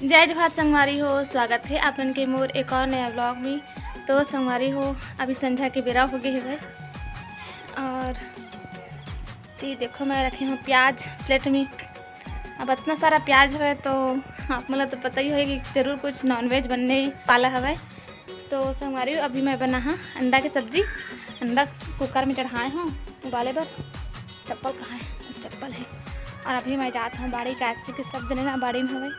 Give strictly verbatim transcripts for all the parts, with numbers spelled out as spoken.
जय जोहार संगवारी हो, स्वागत हे आप मन के मोर एक और नया vlog में। तो संगवारी हो, अभी संझा के बेरा हो गए हवय और ये देखो, मैं रखे हूँ प्याज plate में। अब इतना सारा प्याज हवय तो आप मन ला तो पता ही होही कि जरूर कुछ non-veg बनने वाला हवय। तो संगवारी हो, अभी मैं बनाहूँ अंडा के सब्जी। अंडा cooker में चढ़ाए हूँ उबाले बर। चप्पल कहाँ है? चप्पल है। और अभी मैं जात हूँ बाड़ी, काहे कि सब जने ना बाड़ी में हवय।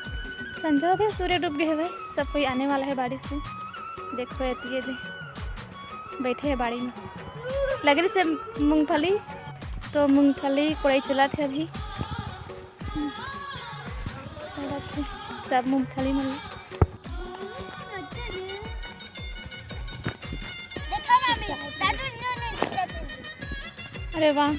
संझा हो गए, सूर्य डूब गए हवय, सब कोई आने वाला है बाड़ी से। देखो, एती ये दे, बैठे हैं बाड़ी में। लग रही से मूंगफली, तो मूंगफली कोड़ाई चलत हे अभी। सब मूंगफली मन। देखो मम्मी, दादू न्यू न्यू। अरे वाह,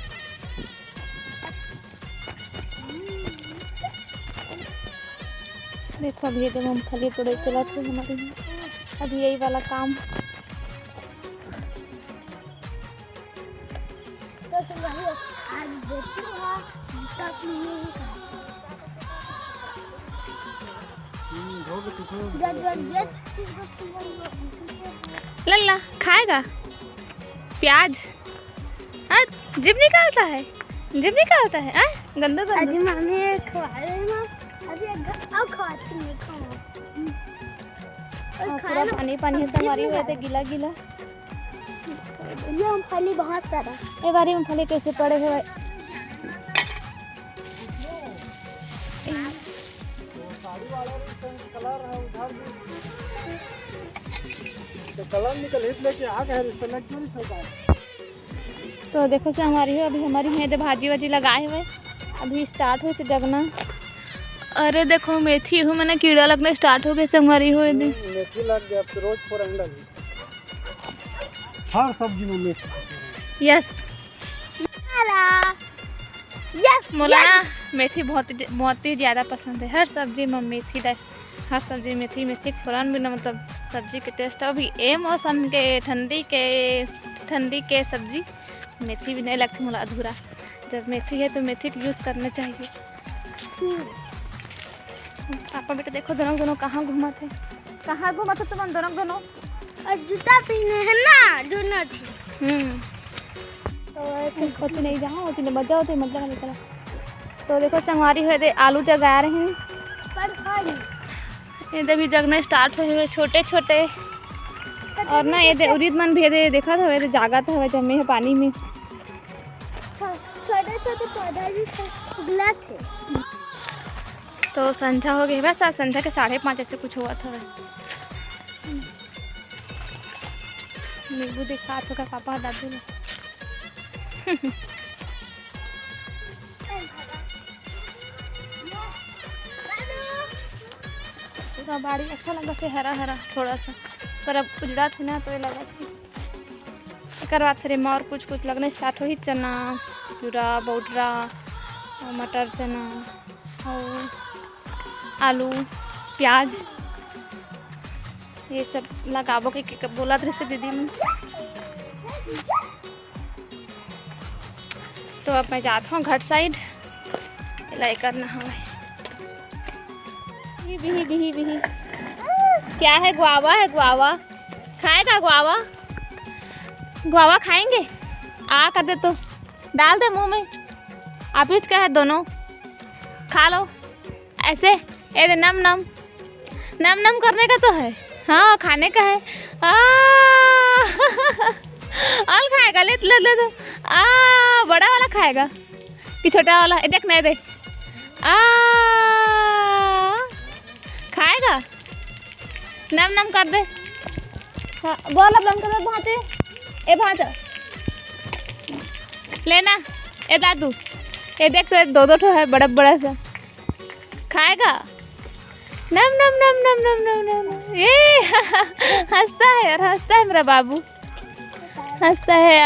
देखो अभी ये मूंगफली तोड़े चलत हे हमारे यहाँ। अभी यही वाला काम। तो संगवारी हो, आज देखो, हाँ, सब नहीं है। हम्म, हो गया, ठीक है। जज, जज, जज। लल्ला खाएगा प्याज? हाँ, जीभ निकालता है, जीभ निकालता है। हाँ, गंदू गंदू। अभी मम्मी खवा रही है ना, अभी एक घ-, अब खवाती नहीं खाऊंगा। और हाँ, खाए पूरा ना, पानी पानी है, सब्जी संगवारी नहीं हुए थे, खाए। गीला गीला। ये मूंगफली बहुत सारा। ए बारी मूंगफली कैसे पड़े हुए? तो कलर निकल हिट लेके आ गए, इस पे लग क्यों नहीं सकता? तो देखो संगवारी हो, अभी हमारी यहाँ दे भाजी वाजी लगाए हुए, अभी start हुई से जगना। अरे देखो मेथी हूँ, मैंने कीड़ा लगना start हो गए संगवारी हो। ये दे हम्म, मेथी लग गया, अब तो रोज फोरन लगी। हर सब्जी में मेथी। Yes। Yes, मोला yes। मेथी बहुत ज-, बहुत ही ज्यादा पसंद है। हर सब्जी में मेथी डाल, हर सब्जी में मेथी, मेथी के फोरन बिना मतलब सब्जी के taste। अभी ए मौसम के, ठंडी के, ठंडी के सब्जी मेथी भी नहीं लगती मोला अधूरा। जब मेथी है तो मेथी के use करना चाहिए। हम्म। पापा बेटा देखो दोनों, दोनों कहाँ घूमत है, कहाँ घूमत है तुमन दोनों, दोनों? और जूता पहने है ना दोनों झी। हम्म। तो ऐसे होती नहीं जाओ, होती नहीं मजा होती, मतलब नहीं चला। तो देखो संगवारी हुए दे आलू जगा रहे हैं। पर खाली। ये दे भी जगना start हुए हुए छोटे छोटे। और ना ये दे उरीद मन भी ये दे देखा था, ये दे जागत हवे जमे है पानी में। हाँ, छोटे छोटे पौधा भी उगला थे। तो संझा हो गई, बस आज संझा के साढ़े पाँच ऐसे कुछ हुआ था। नींबू दिखा तो का पापा दादू ने। पूरा बाड़ी अच्छा लगा थे, हरा हरा थोड़ा सा, पर अब उजड़ा थे ना तो ये लगा थे। एकर बाद फिर एमा और कुछ कुछ लगने start होही, चना, चूरा, बउटरा, मटर, चना और आलू, प्याज, ये सब लगाबो के, के बोलत रहिसे दीदी मन। तो अब मैं जात हूँ घर side, एला ये करना हवय। बिही, बिही, बिही, बिही। क्या है? गुआवा है, गुआवा। खाएगा गुआवा? गुआवा खाएंगे? आ कर दे तो, डाल दे मुंह में। आप ही का है दोनों, खा लो ऐसे। ये दे नम नम, नम नम करने का तो है। हाँ, खाने का है। आ, और खाएगा, ले, ले, ले दो। आ, बड़ा वाला खाएगा कि छोटा वाला? ये देख ना, ये देख। आ, खाएगा? नम नम कर दे। हाँ, बोल, अब नम कर दे, भांचे। ए भांचा, लेना। ए दादू, ये देख तो, दो दो ठो है, बड़ा बड़ा सा। खाएगा? नम नम नम नम नम नम नम नम। ये हंसता है यार, हंसता है मेरा बाबू, हंसता है। आ,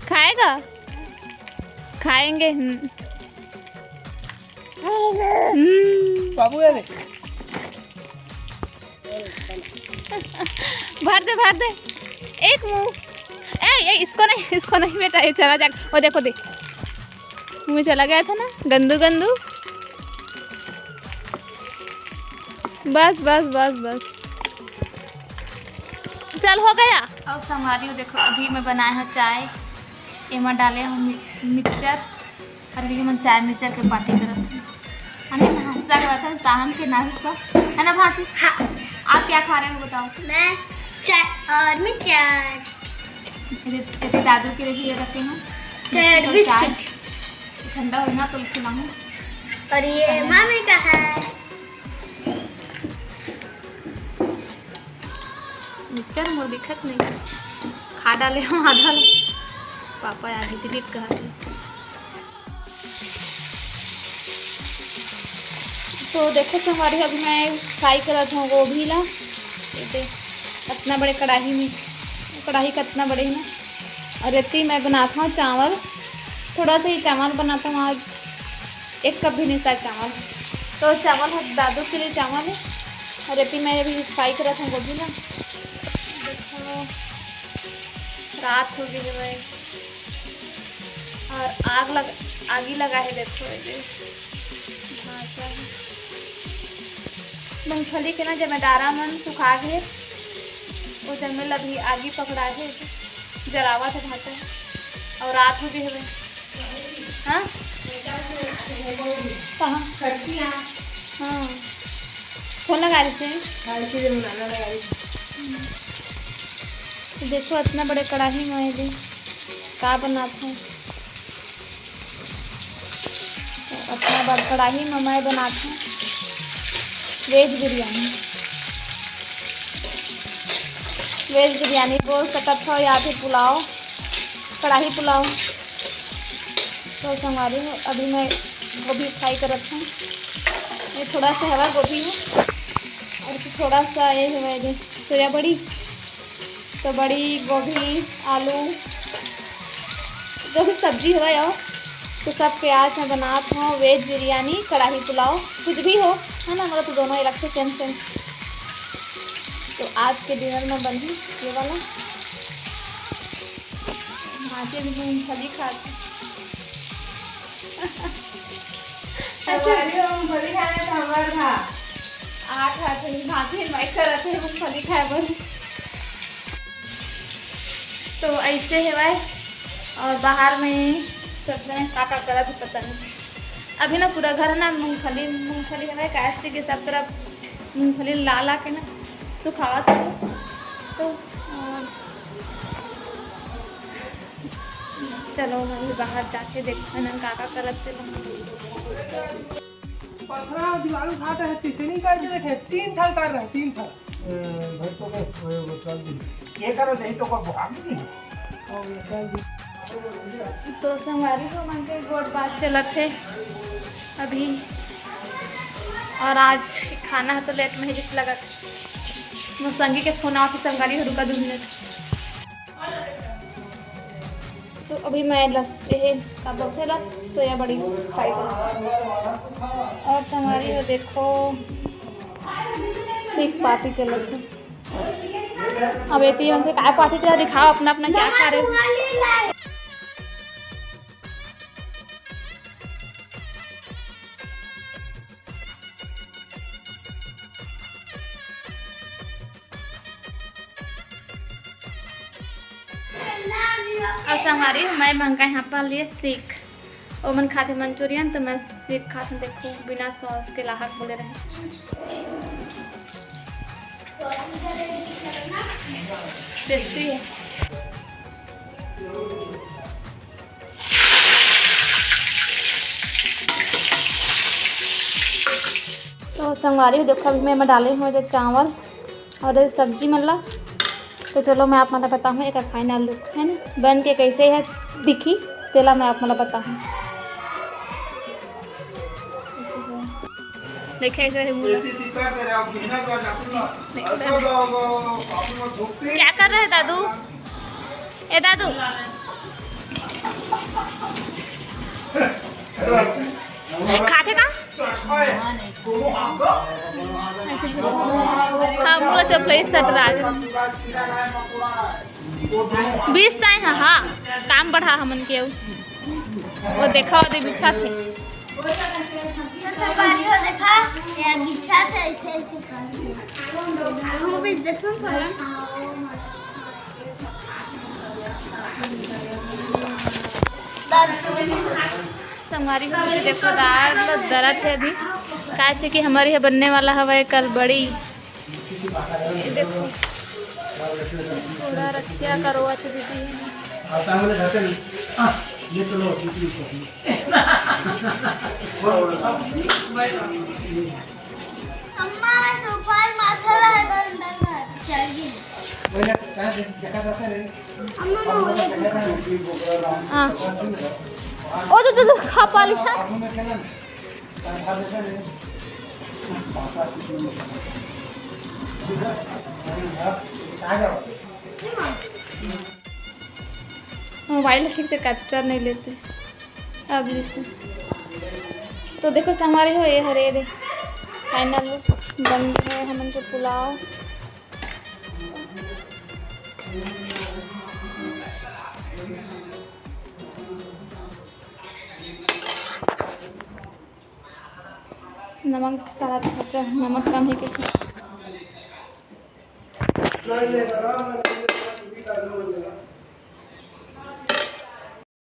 खाएगा? खाएंगे। हम्म। हम्म। बाबू, ये ले। भर दे, भर दे। एक मुंह। ए, ए, इसको नहीं, इसको नहीं बेटा, ये चला जा। वो देखो, देख। मुँह में चला गया था ना गंदू गंदू। बस बस बस बस, चल हो गया। अब संगवारी हो देखो, अभी मैं बनाए हूँ चाय, एमा डाले हूँ मि-, मिक्सचर, और अभी हमन चाय मिक्सचर के पार्टी करत हन। अरे नाश्ता करत हन, शाम के नाश्ता, है ना भांजी? हाँ। आप क्या खा रहे हो बताओ? मैं चाय और मिक्सचर। ये, ये दादू के लिए रखे हैं चाय और बिस्किट। ठंडा हो ना तो खिलाऊँ। और ये मामी का है। मिक्सचर मोर दिखत नहीं, खा डाले हम आधा ला। पापा यार डिलीट कहत हे। तो देखो संगवारी, अभी मैं फ्राई करत हूँ गोभी ला। ये दे, अतना बड़े कढ़ाई में, कढ़ाई कतना बड़े है ना। और इतनी मैं बनात हूँ चावल, थोड़ा सा ही चावल बनात हूँ आज, एक कप भी नहीं शायद चावल। तो चावल है दादू के लिए चावल है। और इतनी मैं अभी फ्राई करत हूँ गोभी ला। देखो, रात हो गई है भाई। और आग लग, आगी लगा है, देखो, ये दे, भांचा है। मूंगफली के ना जमे डारा मन सुखा गे, वो जमे ला भी आगी पकड़ा है, जलावा था भांचा है। और रात हो गई है भाई। हाँ? कहाँ? हाँ। फोन लगा रहे थे। तो देखो, इतना बड़े कढ़ाई में ये दे का बनात है। तो अपना बड़ कढ़ाई में मैं बनात हूँ वेज बिरयानी। वेज बिरयानी बोल सकत हो या फिर पुलाव, कढ़ाई पुलाव। तो संगवारी हो, अभी मैं गोभी फ्राई करत हूँ। ये थोड़ा सा हरा गोभी है और थोड़ा सा ये हवय दे सोया बड़ी। तो बड़ी, गोभी, आलू, जो भी सब्जी हवय, और तो सब प्याज में बनात हूँ वेज बिरयानी, कढ़ाई पुलाव, कुछ भी हो, है ना, मतलब तो दोनों ही रखे सेम सेम। तो आज के डिनर में बनही ये वाला। भांचे भी मूंगफली खात हे। अच्छा। हमारी मूंगफली खाना था, हमार था। आठ हाथ में भांचे invite करत हे मूंगफली खाए बर। तो ऐसे हेवय, और बाहर में सब जने का का करत हे पता नहीं। अभी ना पूरा घर ना मूंगफली, मूंगफली हेवय, काहे से कि सब तरफ मूंगफली ला ला के ना सुखावत हे। तो, अ, चलो, अभी बाहर जाके देखथन, का का करत हे। पथरा दीवार उठाते हैं, तीसरी करके देखे, तीन साल कर रहे हैं, तीन साल। ए, भाई तो बस, वो, वो चल दी। ये करो, नहीं तो कोई भाग नहीं। और ये चल दी। तो संगवारी हो मन के गोठ बात चलत हे अभी, और आज खाना है तो लेट में ही जिस लगत। मोर संगी के फोन आवत हे, संगवारी हो, रुका दो मिनट। तो अभी मैं लस-, ये का बोलथे ला, सोया बड़ी फ्राई करूँ। और संगवारी हो देखो, एक पार्टी चलत हे। अब एती हमसे काय पार्टी चला, दिखाओ अपना, अपना क्या खा रहे हो। अउ संगवारी हो, मैं मंगाए हँव अपन लिए शेक। ओमन खाथे मंचूरियन, तो मैं शेक खात हँव। देखो, बिना सॉस के लाहक बोले रहे। टेस्टी है। तो संगवारी हो, देखो, अभी मैं एमा डाले हँव जो चावल और ये सब्जी मन ला। तो चलो, मैं आप मन ला बताहूँ एकर final look, है ना, बन के कैसे है दिखी, तेला मैं आप मन ला बताहूँ। देखे ऐसे ही मुँह। क्या कर रहे हैं दादू? ए दादू, खाथे का? हाँ, मुला चपले सट राज। बीस ताई हाँ, हाँ, काम बढ़ा हमन के अउ। वो देखा, वो दे बिछा थे। तो संगवारी हो, देखा, ये बिछा थे ऐसे, ऐसे करके। वो भी देखो, थोड़ा। संगवारी हो, देखो, दार ल दरत हे अभी, काहे से कि हमर ये बनने वाला हवय कल बड़ी। ये देखो, थोड़ा रखिया करो, अच्छा दीदी। अम्मा, सुपर मसाला है, गरम डालना है, चल गई। अम्मा, मैं बोले हाँ। ओ, तो, तो, तो खा पा लिया। मोबाइल ठीक से कैप्चर नहीं लेते। अब जैसे तो देखो, संगवारी हो, ये हरे दे फाइनल बन गए हमन के पुलाव। नमक सारा खर्चा, नमक कम है कि।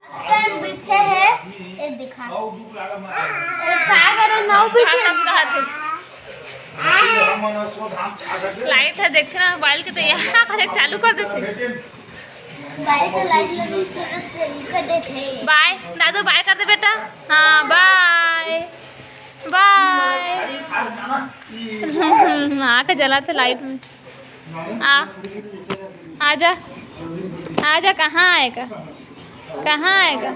अपन पीछे है, ये दिखा। ये का करो, नाव पीछे। लाइट है, देखते ना मोबाइल के, तो यहाँ करे चालू कर देते। बाय कर लाइट लगी, तुरंत कर देते। बाय दादू, बाय कर दे बेटा। हाँ, बाय बाय। आँख जला थे लाइट में। आ, आजा, आजा, कहाँ आएगा, कहाँ आएगा?